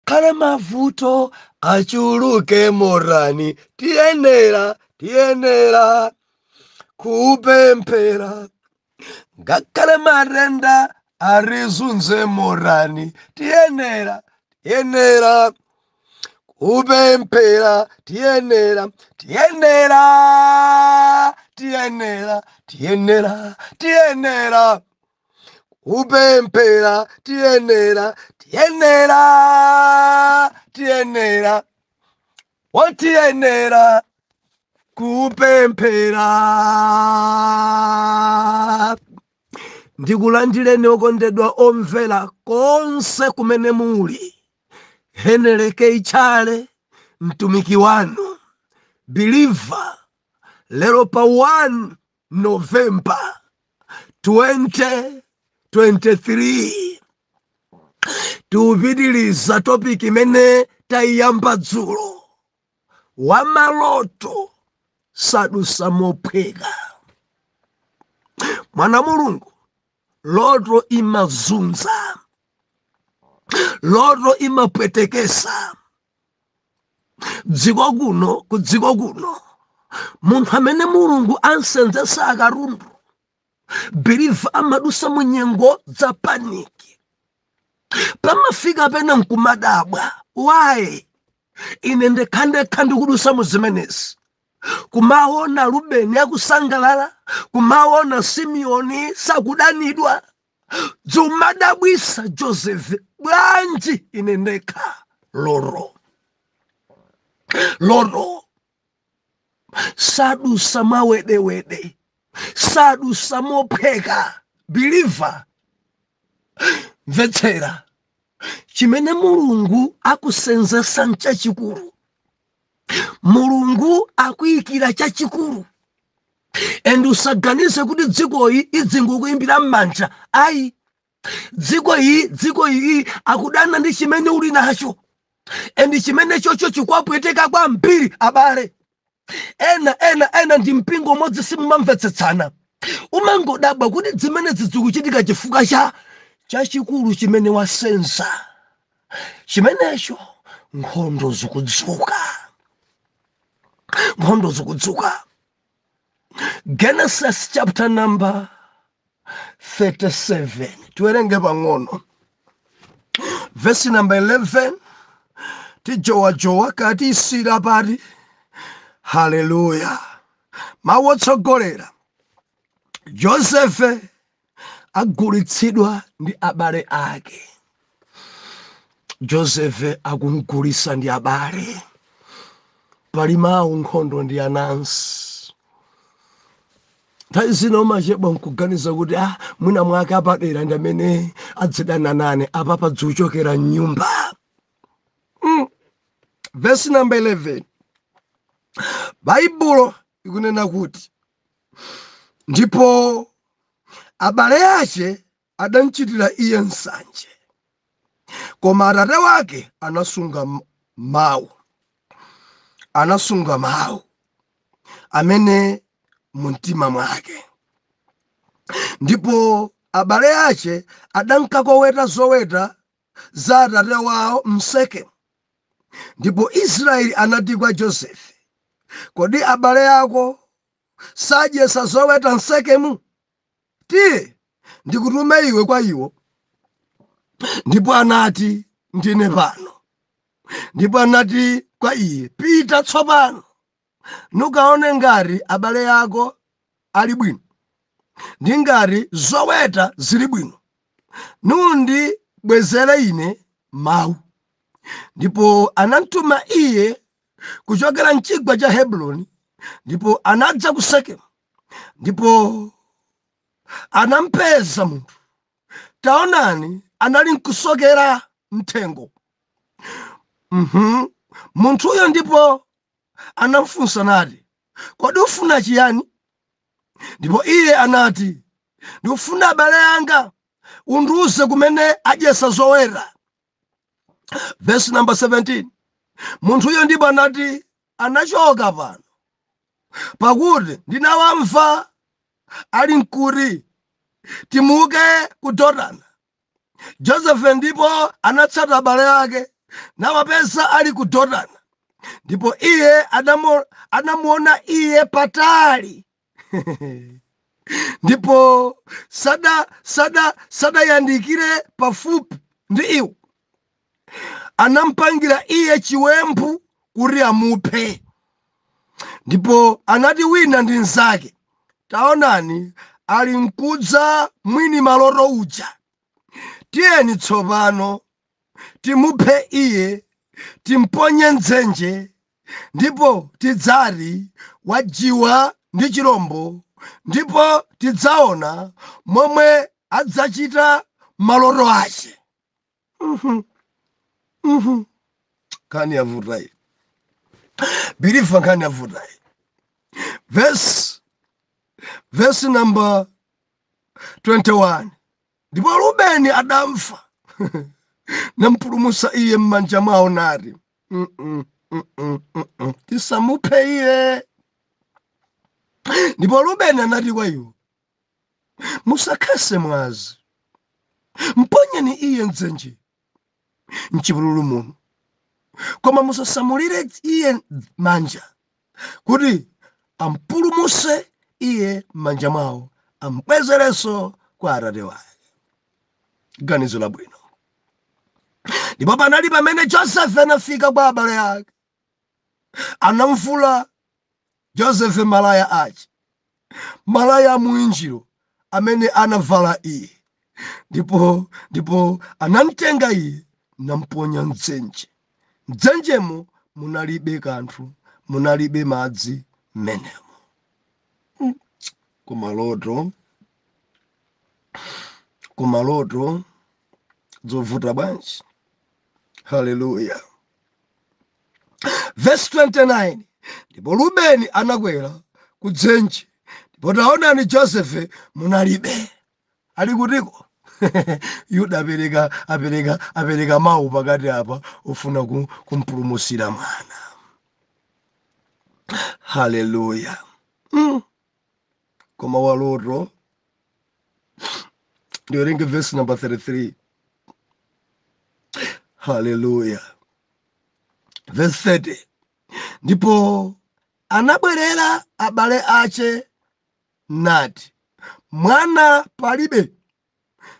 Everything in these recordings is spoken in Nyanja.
Ngakhale mavuto achuluke motani, tiyenera, tiyenera kupemphera. Ngakhale matenda atizunze motani, tiyenera, tiyenera kupemphera. Tiyenera, tiyenera, tiyenera, tiyenera, tiyenera kupemphera. Tiyenera, tiyenera, tiyenera, wotiyenera kupemphera. Ndikulandireni okondedwa omvera konse kumene muli. Henry K. Chale, mtumiki wanu believer, lero pa 1 November 2023 tiupitiliza topic imene tayiyamba dzulo: wamaloto sadusa mophweka. Mwana Mulungu, loto imazunza, loto imapwetekesa. Dziko kuno, ku dziko kuno, munthu amene Mulungu ansenzesa akatundu, believer, amadusa mu nyengo za panic. Pamafika pena nkumadabwa, why ine ndekhandekha ndikudusa mu zimenezi? Kumaona Rubeni akusangalala, kumaona Simeoni sakudanidwa, zumadabwisa. Joseph bwanji ine ndekha? Loro, loro sadusa mwawedewede, sadusa mopheka. Believer, mvetsera, chimene Mulungu akusenzesa nchachikulu. Mulungu akuyikira chachikulu, and usaganize kuti dzikoyi idzingokuyimbira m'manja, ayi. Dziko iyi, dziko iyi akudana ndi chimene uli nacho, and chimene chocho chikwapweteka kwambiri. Abale ena, ena, ena ndi mpingo umodzi, simumamvetsetsana. Umangodabwa kuti zimene zikuchitika chifukwa cha chachikulu chimene wasenza chimenecho. Nkhondo zikudzuka, nkhondo zikudzuka. Genesis chapter number 37, tiwerenge pang'ono verse number 11. Tijowajowa kati isira pati. Haleluya! Mawu otsogolera: Josefe agulitsidwa ndi abale ake. Josefe akumgulitsa ndi abale. Pali mawu, nkhondo ndi anansi. Nthawi zina umachedwa nkuganiza kuti, ah, mwina mwake apadera ndi amene adzidana nane, apa padziuchokera mnyumba. Verse number 11, Baibulo ikunena kuti, "Ndipo abale ache adamchitira iye nsanje, koma atate wake anasunga mawu, anasunga mawu amene mumtima mwake. Ndipo abale ache adankakoweta zoweta za atate wawo mSekemu. Ndipo Israeli anati kwa Josefe, 'Kodi abale ako sadyesa zoweta mSekemu? Tiye ndikutume iwe kwa iwo.' Ndipo anati, 'Ndine pano.' Ndipo anati kwa iye, 'Pita tsopano, nukaone ngati abale ako ali bwino, ndi ngati zoweta zili bwino, nundibwezere ine mawu.' Ndipo anamtuma iye kuchokera mchigwa cha Hebroni. Ndipo anadza ku Sekemu, ndipo anampeza munthu, taonani, anali nkusokera mthengo. Munthuyo ndipo anamfunsa nati, 'Kodi ufuna chiyani?' Ndipo iye anati, 'Ndikufuna abale anga, undiuze kumene adyesa zoweta.' Verse number 17, munthuyo ndipo anati, 'Anachoka pano, pakuti ndinawamva ali nkuti, Timuke ku Dotana.' Josefe ndipo anatsata abale ake. Nawapeza ali ku Dotana. Ndipo iye anamuona iye patali. Ndipo sadayandikire pafupi ndi iwo. Anampangira iye chiwembu kuti amuphe. Ndipo anati wina ndi mnzake, taonani, ali mkudza mwini maloto uja. Tiyeni tsopano timuphe iye, timponye mdzenje, ndipo tidzati wajiwa ndi chirombo, ndipo tidzaona momwe adzachita maloto ache. Nkhani yavuta iyi. Believer, nkhani yavuta iyi. Verse number 21. Ndipo Rubeni adamva nampulumutsa iye m'manja mwawo, nati, Tisamuphe iye. Ndipo Rubeni anati kwa iwo, musakhetse mwazi, mponyeni iye mdzenje mchipululu muno, koma musasamulire iye manja, kuti ampulumutse iye m'manja mwawo, ambwezerenso kwa atate wake. Ganizo labwino. Ndipo panali pamene Josefe anafika kwa abale ake, anamvula Josefe malaya ache, malaya amwinjiro amene anavala iye, ndipo anamtenga iye namponya mdzenje. Mdzenjemo munalibe kanthu, munalibe madzi mmenemo. Kumaloto zovuta bwanji. Haleluya. Verse 29. Ndipo Rubeni anakwera ku dzenje, ndipo taonani, Josefe munalibe. Ali kutiko? Yuda apereka mawu pakati apa, ufuna kumpulumusira mwana. Haleluya. Koma waloto, ndiwerenge verse number 33. Haleluya. Verse 30. Ndipo anabwerera abale ache nati, mwana palibe,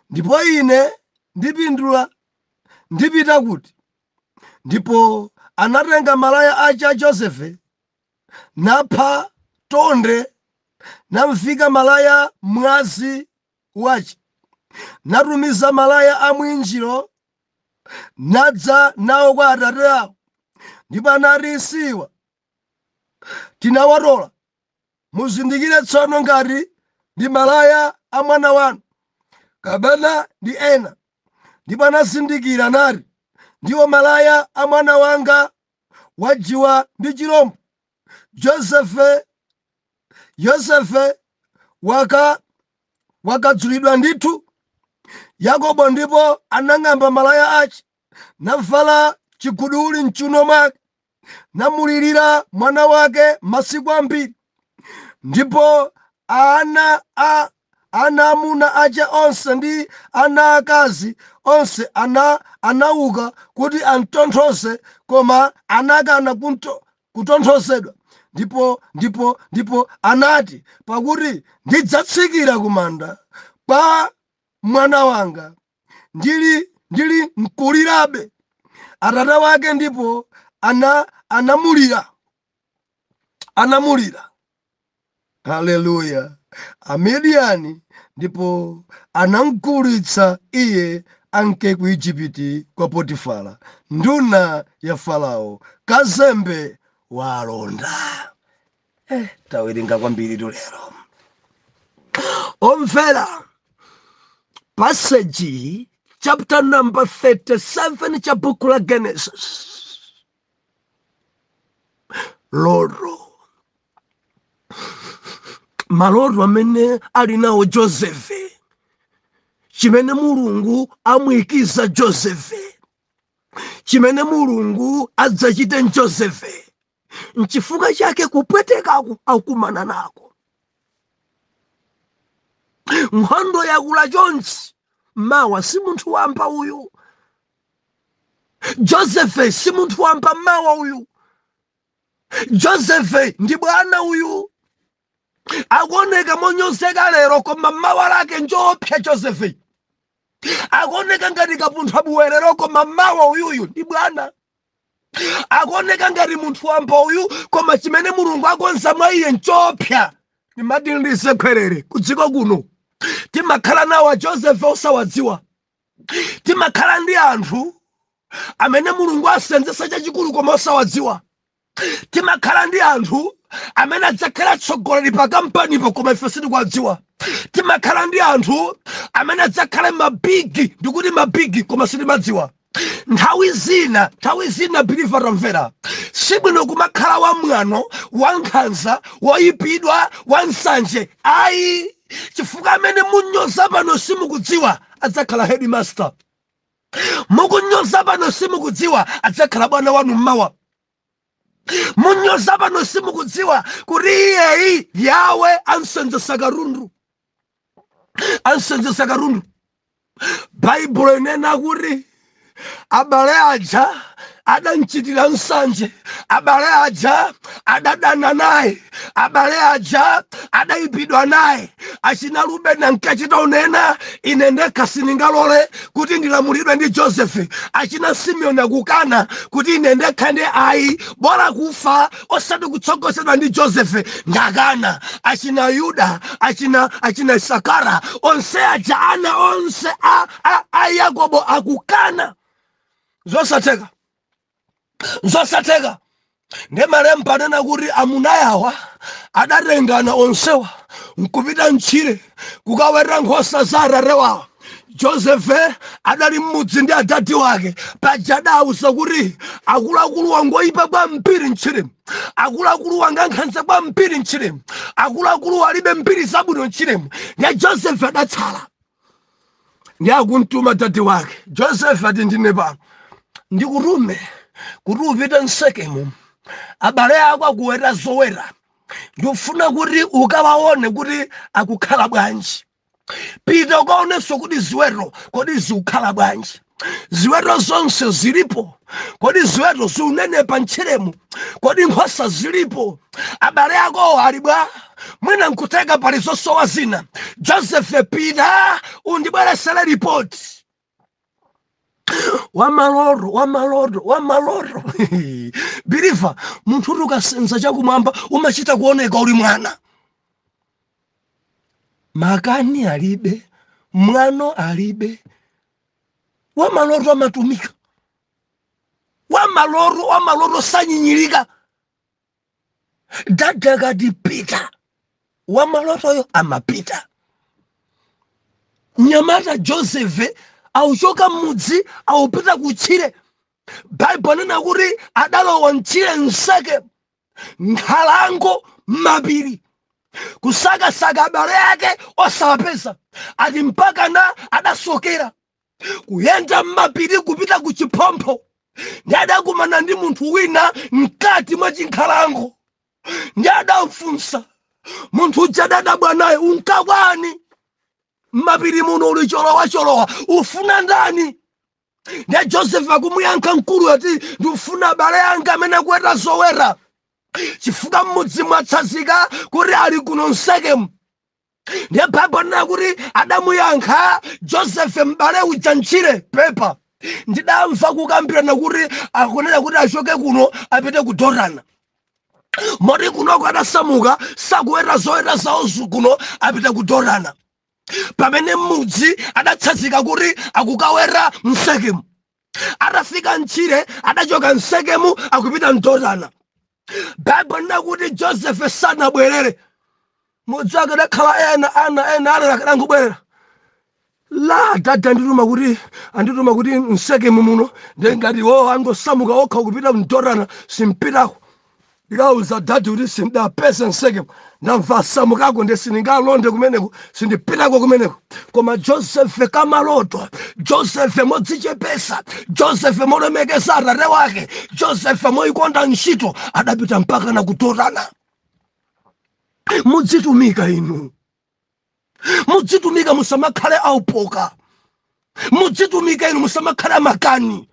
ndipo ine ndipindula ndipita kuti? Ndipo anatenga malaya ache a Josefe, napha tonde, namvika malaya mwazi wache, natumiza malaya a mwinjiro, nadza nawo kwa atate awo. Ndipo anati, siwa tinawatola, muzindikire tsono ngati ndi malaya a mwana wanu kapena ndi ena. Ndipo anazindikira nati, ndiwo malaya a mwana wanga, wajiwa ndi chirombo. Yosefe wakadzulidwa ndithu. Yakobo ndipo anang'amba malaya ache, navala chiguduli mchuno mwake, namulirira mwana wake masiku ambiri. Ndipo ana amuna ache onse ndi ana akazi onse anauka kuti amtonthoze, koma anakana kutonthozedwa. Ndipo anati, pakuti ndidzatsikira kumanda kwa mwana wanga, ndili nkulirabe. Atate wake ndipo anamulira. Haleluya. Amidiyani ndipo anamgulitsa iye anke ku Igupti kwa Potifara, nduna ya Farao, kazembe wa alonda. Tawerenga kwambiri lero. Omvera, passage chapter number 37 cha buku la Genesis. Loto, maloto amene ali nawo Josefe, chimene Mulungu amuikiza Josefe, chimene Mulungu adzachite Josefe, nchifukwa chake kupwetekaku akukumana nako. Nkhondo yakula chonchi, mawa si munthu wamba uyu. Josefe si munthu wamba mawa uyu. Josefe ndi bwana uyu, akuoneka monyozeka lero, koma mawa lake njoopsa. Josefe akuoneka ngati kapuntha buwerero, koma mawa uyuyu ndi bwana. Akuoneka ngati munthu wamba uyu, koma chimene Mulungu akonza mwa iye nchoopsa. Ndimati ndisekhwerere kudziko kuno timakhala nawo Josefe osawadziwa. Timakhala ndi anthu amene Mulungu asenzesa chachikulu, koma osawadziwa. Timakhala ndi anthu amene adzakhala tsogoleri pa kampanipo, koma ife sitikuwadziwa. Timakhala ndi anthu amene adzakhale mabigi, ndikuti mabigi, koma sitimadziwa. Nthawi zina, believer, tamvera, sibwino kumakhala wamwano, wankhanza, woyipidwa, wansanje, ayi, chifukwa amene munyoza pano simukudziwa adzakhala headmaster. Mukunyoza pano simukudziwa adzakhala bwana wanu mmawa. Munyoza pano simukudziwa kuti iyeyi yawe ansenzesa katundu, ansenzesa katundu. Baibulo inena kuti abale aja adanchitira nsanje, abale aja adadana naye, abale aja adayipidwa naye. Achina Rubeni ankachita unena, "Ine ndekha sindingalole kuti ndilamulidwe ndi Josefe." Achina Simeoni akukana kuti, "Ine ndekha ndi ayi, bola kufa osati kutsogozedwa ndi Josefe, ndakana." Achina Yuda, achina Isakara, onse aja, ana onse a Yakobo akukana. Zosatheka, zosatheka. Ndi malemba anena kuti amuna yawa adatengana onsewa nkupita mtchire kukaweta nkhosa za atate wawo. Josefe adali mmudzi ndi adadi wake. Paja adawuza kuti akuluakulu wangoyipa kwambiri mtchire, akuluakulu wanga nkhanza kwambiri mtchire, akuluakulu alibe mbiri zabwino mtchiremu. Ndiye Josefe adatsala, ndi akumtuma dadi wake. Josefe ati, "Ndine pano, ndikutume kuti upite msekemu, abale ako akuweta zoweta, ndikufuna kuti ukawaone kuti akukhala bwanji. Pita ukaonenso kuti ziweto kodi zikukhala bwanji, ziweto zonse zilipo, kodi ziweto ziunenepa ntchiremu, kodi nkhosa zilipo, abale akowo ali bwa, mwina nkuteka pali zosowa zina. Josefe, pita undibweresere ripoti." Wamaloto, wamaloto, wamaloto. Believer, munthu kuti ukasenza chakumwamba umachita kuoneka uli mwana. Makani alibe, mwano alibe. Wamaloto amatumika, wamaloto, wamaloto sanyinyirika. Dada kati pita, wamalotoyo amapita. Mnyamata Josefe auchoka m'mudzi, aupita kutchire. Baibulo anena kuti adalowa mtchire mseke, nkhalango, mapiri, kusakasaka abale ake osawapeza. Ati mpaka na adasokera kuyenda m'mapiri kupita ku chiphompho, ndi adakumana ndi munthu wina mkati mwa chinkhalango, ndi adamfunsa munthu uja. Adadabwa naye, "Unkakwani m'mapiri muno? Uli cholowa cholowa, ufuna ndani?" Ndiye Joseph akumuyankha mkulu ati, "Ndikufuna abale anga amene akuweta zoweta, chifukwa m'mudzi mwatsanzika kuti ali kuno msekemu." Ndiye Baibulo linena kuti adamuyankha Joseph m'bale uja mtchire, "Pepa, ndidamva kukambirana kuti akunena kuti achoke kuno apite ku Dotana, moti kunoko adasamuka, sakuweta zoweta zawo kuno, apita ku Dotana, pamene m'mudzi adatsanzika kuti akukaweta msekemu. Atafika mtchire, adachoka msekemu akupita mdotana." Baibulo linena kuti Joseph sanabwerere. Mudzi akadakhala ena, ana ena alera akadangobwerera la, "Dada andituma kuti, andituma kuti msekemu muno, ndengati wo angosamuka okha kupita mdotana, simpitako. Ndikauza dadi kuti sindapeze msekemu, ndamva asamukako, ndi sindingalonde kumeneko, sindipitako kumeneko." Koma Josefe kamaloto, Josefe modzichepesa, Josefe molemekeza atate wake, Josefe moikonda ntchito, adapita mpaka na kudotana. Mudzitumika inu, mudzitumika, musamakhale aupoka. Mudzitumika inu, musamakhale amakani.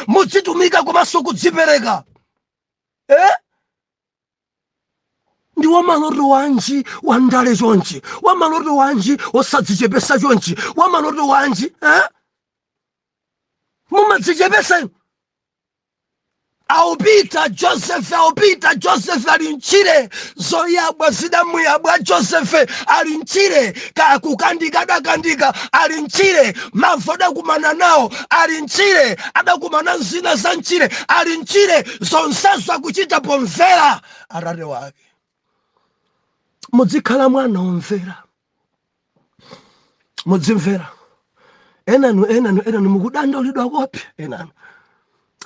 Mudzitumika komanso kudzipereka, eh? Ndi wamaloto wanji wandale chonchi? Wamaloto wanji wosadzichepesa chonchi? Wamaloto wanji, eh? Mumadzichepesa inu? Aupita Joseph, aupita Joseph ali mchire, zoyabwa zidamuyabwa. Joseph ali mchire, kakukandika adakandika ali mchire, mavu adakumana nawo ali mchire, adakumana zina za mchire ali mchire. Zonsezo akuchita pomvera atate wake. Muzikhala mwana omvera, mudzimvera. Enanu, enanu, enanu mukudandaulidwa kopi. Enanu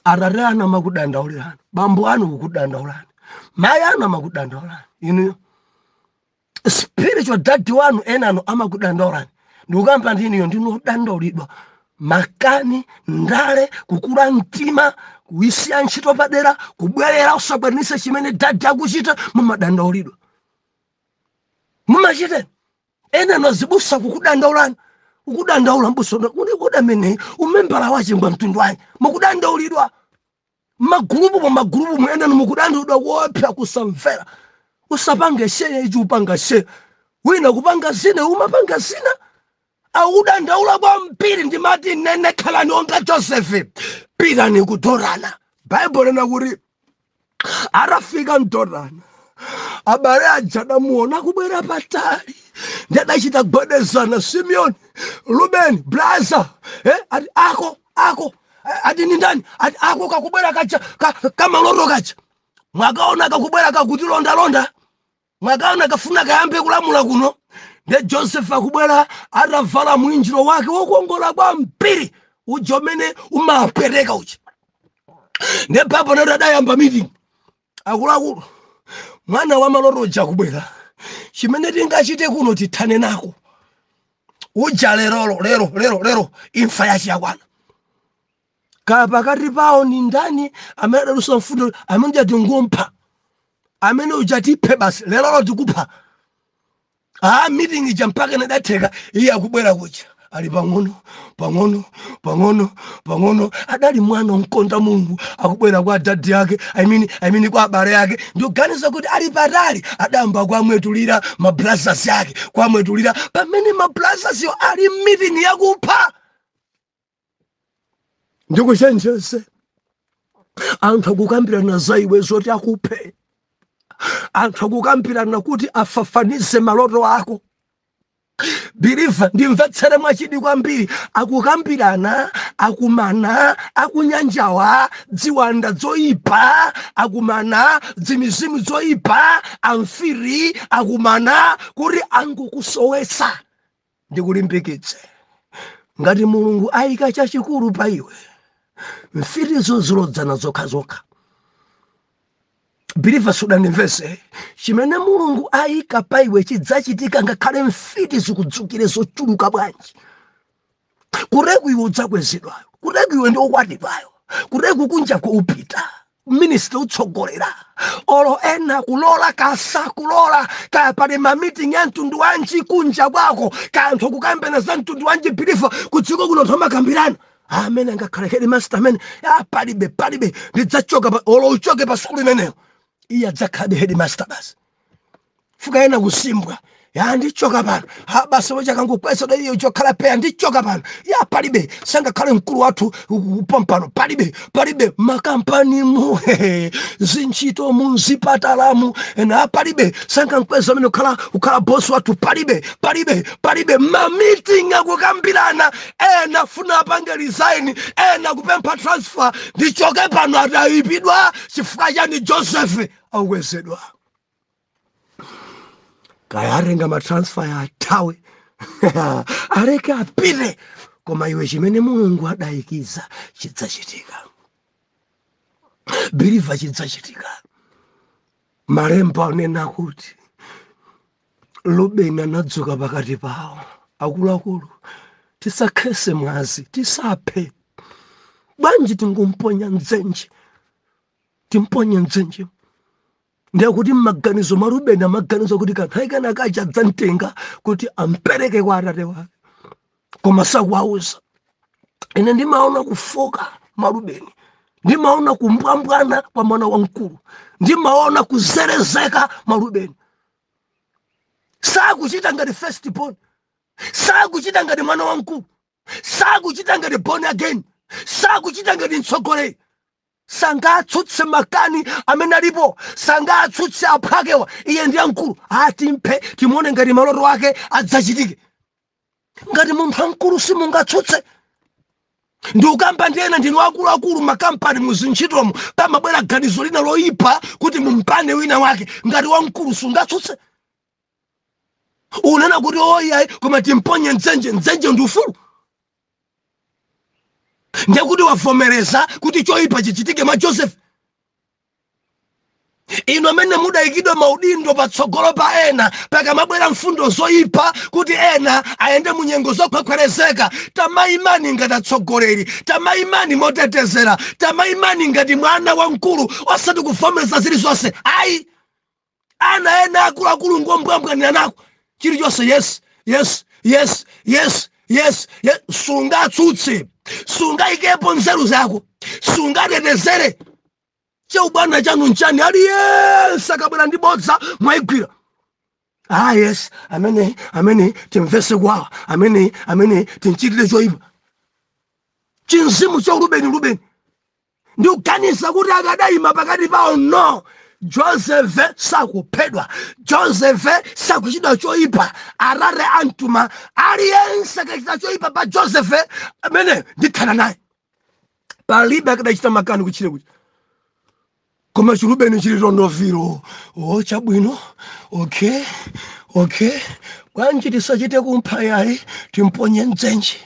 atate anu amakudandaulirani, bambo anu kukudandaulani, mayi anu amakudandaulani, inuyo spiritual dad wanu enanu amakudandaulani. Ndikukamba ndiniyo, ndinodandaulidwa. Makani ndale, kukula mtima, kuyisiya ntchito padera, kubwerera usakwanise chimene daddy akuchita, mumadandaulidwa. Mumachite ena azibusa kukudandaulani, kukudandaula mbusa kuti ameneyi umembala wachingwa mtundu wanji. Mukudandaulidwa magulupu, pa magulupu muenanu mukudandaulidwa kuopsa kusamvera. Usapange share ichi, upanga share wina kupanga zina, umapanga zina, akudandaula kwambiri. Ndimati nene, khalani onga Josefe, pitani kudorana. Baibulo lena kuti atafika mdorana, abale aja adamuona kubwera patali, ndi adachita gwedezana. Simeoni, Ruben, brother, eh, ati ako ako, ati ni ndani? Ati ako kakubwera kacha kamaloto kacha, mwakaona kakubwera kakutilondalonda, mwakaona kafuna kayambe kulamula kuno. Ndiye Joseph akubwera atavala mwinjiro wake wokongola kwambiri uja umene umapereka uja. Ndiye papo nati adayamba meeting: akuluakulu, mwana wa maloto uja akubwera, chimene tingachite kuno tithane nako uja lerolo, lero lero lero imfa yachiyakwana. Kaya pakati pawo ni ndani amene adalusa mfundo, amene uja tingumpha, amene uja tiphe basi, lerolo tikupha. Ah, meeting ija mpaka inadatheka. Iye akubwera kuja ali pang'ono pang'ono pang'ono pang'ono. Adali mwana onkonda Mulungu. Akubwera kwa daddy ake, I mean kwa abale ake. Ndikuganiza kuti ali patali adamba kwamwetulira mabrothers ake, kwamwetulira pamene mabrothers yo ali meeting yakupha. Ndikuchenjeze, anthu akukambirana za iwe zoti akuphe, anthu akukambirana kuti afafanize maloto ako. Believer, ndimvetsere mwachidi kwambiri. Akukambirana, akumana akunyanjawa, dziwanda dzoyipa akumana, dzimizimu dzoyipa, amfiri akumana kuti angukusowetsa. Ndikulimbikitse, ngati Mulungu ayika chachikulu pa iwe, mfirizo zilodzana zokhazokha. Believer, sudandimvese. Chimene Mulungu ayika pa iwe chidzachitika, ngakhale mfiti zikudzukire zochuluka bwanji. Kureku iwe udzakwezedwayo, kureku iwe ndi okwatidwayo, kureku kunjako upita ministry utsogolera. Olo ena kulola kasa kulola, kaya pali mameeting ya mtundu wanji kunja kwako, kaya anthu akukambirana za mtundu wanji. Believer, kudziko kuno anthu amakambirana amene angakhale headmaster amene, ah, palibe, palibe, ndidzachoka olo uchoke pa sukulu imeneyo, iye adzakhalabe headmaster basi. Fuka ena kusimbwa ya, ndichoka pano ha basi, wachakangokwesa da iyo chokhala peya, ndichoka pano ya, palibe sangakhale mkulu wathu pompano, palibe, palibe. Makampanimu, zintchitomu, mzipatalamu, ena palibe sangankweza amene kukhala bosi wathu, palibe, palibe, palibe. Mameeting akukambirana, ena funa apange resign, ena kupempha transfer, ndichoke pano, atayipidwa. Chifukwa chani? Joseph akukwezedwa. Kaya atenga matransfer ya athawe, aleke apite, koma iwe chimene Mulungu adayikiza chidzachitika. Believer, chidzachitika. Malemba anena kuti Rubeni anadzuka pakati pawo: akuluakulu, tisakhese mwazi, tisaphe, bwanji tingumponya mdzenje? Timponye mdzenje. Ndiye kuti mmaganizo mwa Rubeni amaganizo kuti kanthawi kena kacha adzamtenga kuti ampereke kwa atate wake, koma sakuwauza. Ine ndimaona kufoka mwa Rubeni. Ndimaona kumbwambwana kwa mwana wamkulu, ndimaona kuzerezeka mwa Rubeni. Sakuchita ngati first born, sakuchita ngati mwana wamkulu, sakuchita ngati born again, sakuchita ngati mtsogoleri. Sangatsutse makani amene alipo, sangatsutse aphwakewa. Iye ndi amkulu, atimphe timuone ngati maloto ake adzachitike. Ngati munthu wamkulu simungatsutse. Ndi ukamba ndiyena ndinu akuluakulu makampani, muzintchitomo, pamabwera ganizo lina loyipa kuti mumpane wina wake, ngati wamkulu sungatsutse, unena kuti oyayi, koma timponye mdzenje. Mdzenje ndi ufulu, ndekuti wavomereza kuti choyipa chichitike mwa Joseph. Inu amene mudayikidwa maudindo patsogolo pa ena, pakamabwera mfundo zoyipa kuti ena ayende mu nyengo zokhwekhwerezeka, tamayimani ngati atsogoleri, tamayimani motetezera, tamayimani ngati mwana wamkulu, osati kuvomereza zilizonse ayi. Ana ena akuluakulu ngombwambwanira nako chilichonse, yes, yes, yes, yes, yes, yes. Sungatsutse, sungayikepo nzeru zako, sungatetezere. Cheubwana chanu nchani? Aliyense akabwera ndi bodza mwayigwira. Ah, yes, amene amene timvese kwawa, amene amene timchitire choyipa. Chinzimu cha Rubeni, Rubeni ndikuganiza kuti akadayima pakati pawo, no, Joseph sakuphedwa, Joseph sakuchita choyipa. Arare antuma, aliyense akachita choyipa pa Joseph amene ndithana naye. Palibe akadachita makani kuchire kuti, koma chirubeni chili tondoviro. O, chabwino, okay, okay, bwanji tisachite kumpha yayi, timponye mdzenje.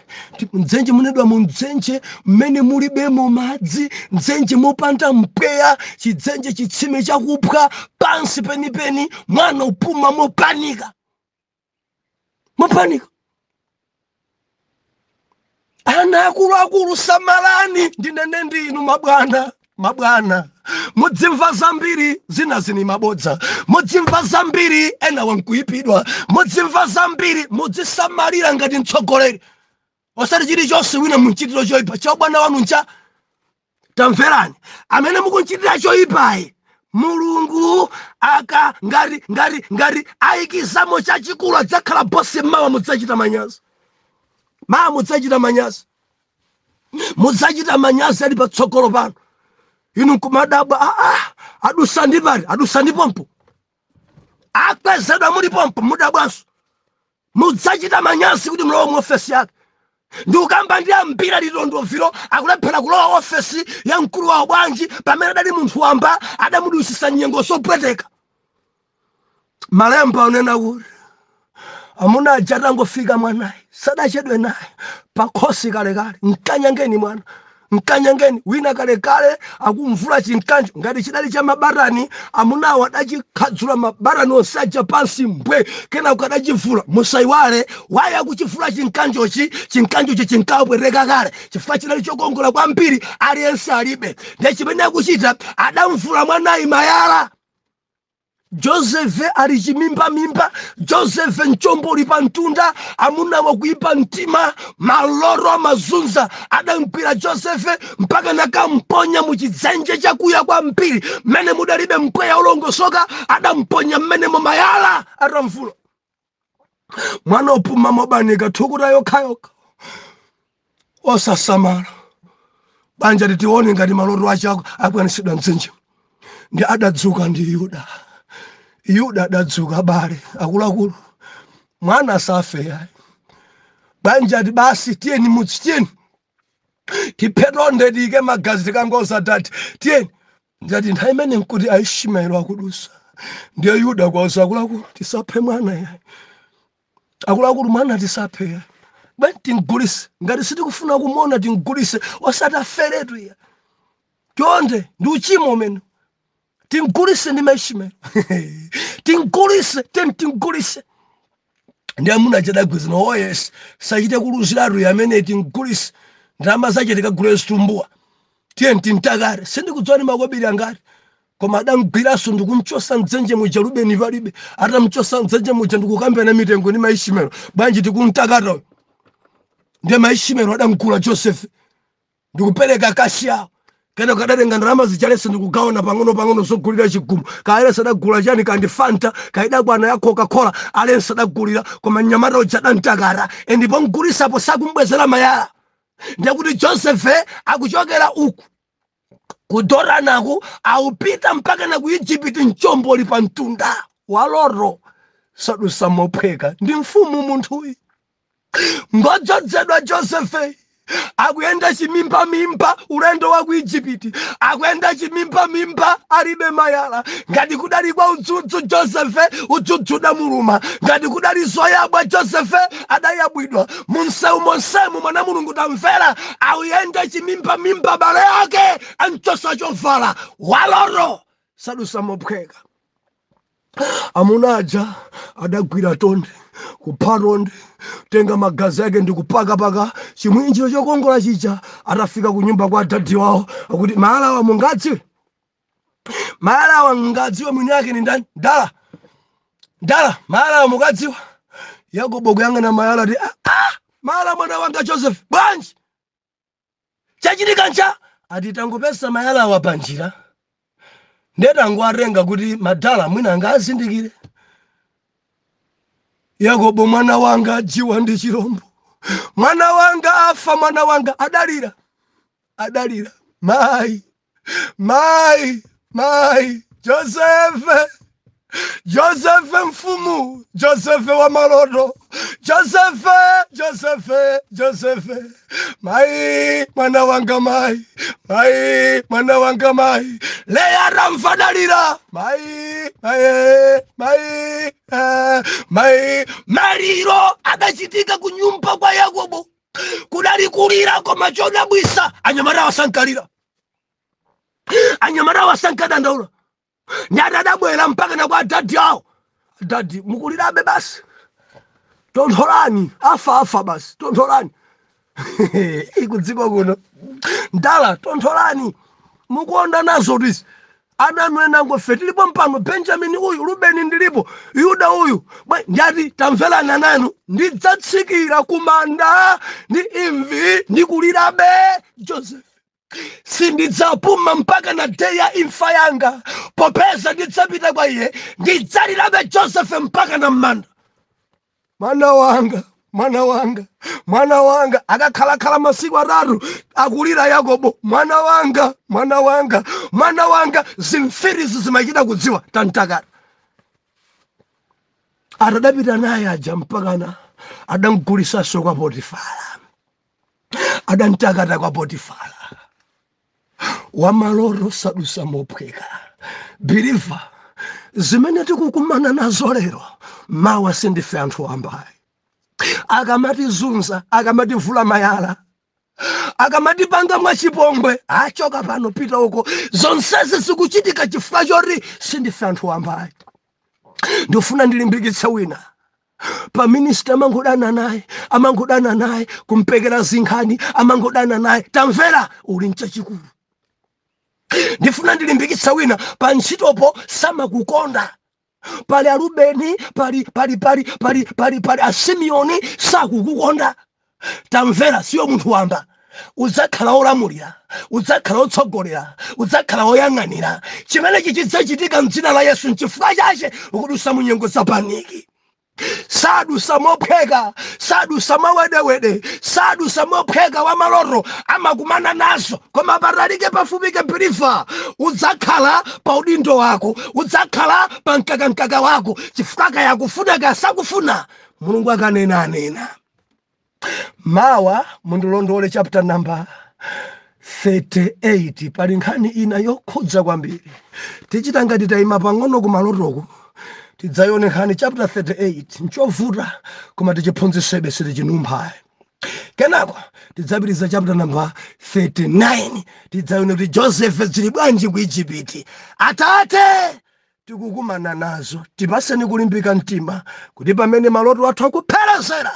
Mdzenje munedwa mu mdzenje mmene mulibemo madzi, mdzenje mopanda mpweya, chidzenje, chitsime chakuphwa pansi penipeni. Mwana upuma mopanika, mopanika. Ana akuluakulu, samalani. Ndinene ndinu mabwana, mabwana mudzimva zambiri, zina zini mabodza, mudzimva zambiri, ena wankuyipidwa, mudzimva zambiri. Mudzisamalira ngati mtsogoleri, osati chilichonse wina munchitiro choyipa. Cha ubwana wanu ncha? Tamverani, amene mukunchitira choyipayi, Mulungu aka ngati ayikizamo chachikulu, adzakhala bosi mmawa. Mudzachita manyazi mawa, mudzachita manyazi, mudzachita manyazi ali patsogolo pano. Inu nkumadabwa, aa, adusa ndi pati? Adusa ndi pompo, akwezedwa muli pompo, mudabwanso. Mudzachita manyazi kuti mulowe mu ofesi yake. Ndikukamba ndi ambira litondoviro akulephera kulowa ofesi ya mkulu wawo. Bwanji? Pamene adali munthu wamba adamudusisa nyengo zopweteka. Malemba anena kuti amuna aja atangofika, mwanayi sadachedwe naye pakhosi kalekale, mkanyangeni mwana, mkanyangeni. Wina kalekale akumvula chinkanjo ngati chidali cha mabatani, amunawo adachikhadzula mabatani onse aja pansi mbwe, kenako adachivula. Musayiwale, waya akuchivula chinkanjochi, chinkanjochi chinkapwereka kale chifukwa chinali chokongola kwambiri, aliyense alibe. Ndiye chimene akuchita, adamvula mwanayi mayala. Joseph ali chimimbamimba, Joseph mchomboli pa mtunda. Amuna wakuipa mtima, maloro amazunza, adamgwira Joseph mpaka nakamponya muchidzenje chakuya kwambiri mmene mudalibe mpweya ulongosoka. Adamponya mmenemo mayala atamvula. Mwana opuma mobanika, thukuta yokhayokha, osasamala. Banja titione ngati maloto achako akwanisidwa mdzenje. Ndi adadzuka ndi Yuda. Yuda adadzuka, abale akuluakulu, mwana asafe yayi. Banja ati basi, tiyeni mudzi, tiyeni tiphetonde, tiyike magazi, tikangoza dati, tiyeni. Ndati nthawi imene nkuti Aishimaeli akudusa. Ndiye Yuda kwauza akuluakulu, tisaphe mwana yayi, akuluakulu, mwana tisaphe yayi. Bwanji timgulise? Ngati sitikufuna kumona, timgulise, osati aferetu iya, chonde, ndi uchimo umene. Timgulise ndi Maishmael, timgulise, tiyeni timgulise. Ndi amuna achadagwizana, oh yes, sachite kuluziratu amene, timgulise, ndalama zache tikagule zitumbuwa, tiyeni timtakare. Sindikudziwa ni makobiri angati, koma adamgwiranso ndikumchosa mdzenje muja. Rubeni palibe. Atamchosa mdzenje muja, ndikukambena mitengo ndi Maishmael, bwanji tikumtakata uyu? Ndiye Maishmael adamgula Joseph ndikupereka cash yawo. Kenako adatenga ndalama zija ndikugawana pang'ono pang'ono zogulira chigumu. Kayense adagula chani, kandi Fanta, kaidakwana ya Coca-Cola, alense adagulira. Koma mnyamata uja adantakata, ndipo mgulisapo sakumbwezera mayala. Ndekuti Josefe akuchokera uku kudoranaku, aupita mpaka na ku Egypt, mchomboli pa mtunda. Waloro sadusa mophweka, ndi mfumu munthuyi, ngodzozedwa. Josefe akuyenda chimimbamimba ulendo wa ku Ijipiti, akuyenda chimimbamimba, alibe mayala. Ngati kudali kwa udzudzu, Josefe udzudzu udamuluma. Ngati kudali zoyabwa, Josefe adayabwidwa munsewu monsemu. Mwana Mulungu, tamvera, akuyenda chimimbamimba, bale ake anchosa chovala. Waloro sadusa mophweka. Amuna aja adagwira tonde, kupha tonde, tenga magazi ake ndikupakapaka chimwinjiro chokongola chija. Atafika ku nyumba kwa dadi wawo, akuti, "Mayalawa mungadziwe? Mayalawa mungadziwe mwini ake ni ndani? Dala, dala, mayalawa mukadziwa?" Yakobo kuyang'ana mayala ti, "Ah, ah, mayala mwana wanga Joseph, bwanji? Chachitika ncha?" Ati, "Tangopesa mayalawa panjira, ndetangoatenga kuti madala mwina angazindikire." Yakobo, "Mwana wanga ajiwa ndi chirombo, mwana wanga afa, mwana wanga." Adalira, adalira, "Mayi, mayi, mayi, Josefe, Josefe, mfumu Josefe wa maloto, Josefe, Josefe, Josefe, mayi, mwana wanga, mayi, mayi, mwana wanga, mayi." Leya ramfadalira, "Mayi, mayi, mayi, eh, mayi." Maliro adachitika ku nyumba kwa Yakobo, kudali kulira. Koma chodabwisa, anyamata wasankalira, anyamata wasankadandaula. Nyati adabwera mpaka na kwa dadi awo. "Dadi, mukulirabe? Basi tontholani, afa, afa, basi tontholani." Ikudziko kuno ndala, "Tontholani, mukuonda nazo tisi ana anu enango fe tilipo mpano, Benjamini uyu, Rubeni ndilipo, Yuda uyu bwe." Njati, "Tamverana nanu, ndidzatsikira kumanda ndi imvi ndikulirabe Joseph, sindidzapuma mpaka na day ya imfa yanga, popeza ndidzapita kwa iye, ndidzalirabe Joseph mpaka na mmanda. Mwana wanga, mwana wanga, mwana wanga." Akakhalakhala masiku 3 akulira Yakobo, "Mwana wanga, mwana wanga, mwana wanga." Zimfirizi zimachita kudziwa tantakata. Atadapita naye aja mpakana adamgulisanso kwa Potifara, adantakata kwa Potifara. Wamaloro sadusa mophweka. Believer, zimene tikukumana nazo lero, mawa sindife anthu ambayi. Akamatizunza, akamativula mayala, akamatipanga mwachipongwe, achoka pano, pita uko, zonsezi zikuchitika chifukwa choti sindife anthu ambayi. Ndifuna ndilimbikitse wina pa ministry, amangodana naye, amangodana naye, kumpekera zinkhani, amangodana naye. Tamvera, uli mchachikulu. Ndifuna ndilimbikitse wina pa ntchitopo, samakukonda. Pali Arubeni, pali pali pali pali pali pali Asimeoni, sakukukonda. Tamvera, siyo munthu wamba. Udzakhala wolamulira, udzakhala wotsogolera, udzakhala woyang'anira. Chimenechi chidzachitika mdzina la Yesu. Nchifukwa chache ukudusa munyengo za panic. Sadusa mophweka, sadusa mawedewede, sadusa mophweka. Wa maloto amakumana nazo, koma patalike pafupike, believer, udzakhala pa udindo wako, udzakhala pa mkakamkaka wako, chifukwa kayakufuna kasakufuna, Mulungu akanena anena. Mawa mundilondole chapter number 38. Pali nkhani ina yokhudza kwambiri. Tichita ngati tayima pang'ono kumalotoko, tidzayione nkhani chapter 38. Nchovuta, koma tichiphunzitsebe, sitichinumphayi. Kenako tidzapitiriza chapter number 39, tidzaone kuti Joseph zili bwanji ku Ijipiti. Atate, tikukumana nazo, tipaseni kulimbika mtima kuti pamene maloto athu akupherezera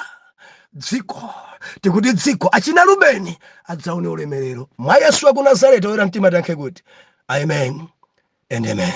dziko, tikuti dziko achina Rubeni adzaone ulemerero mwa Yesu wa ku Nazareti. Oyera mtima, tiyankhe kuti amen and amen.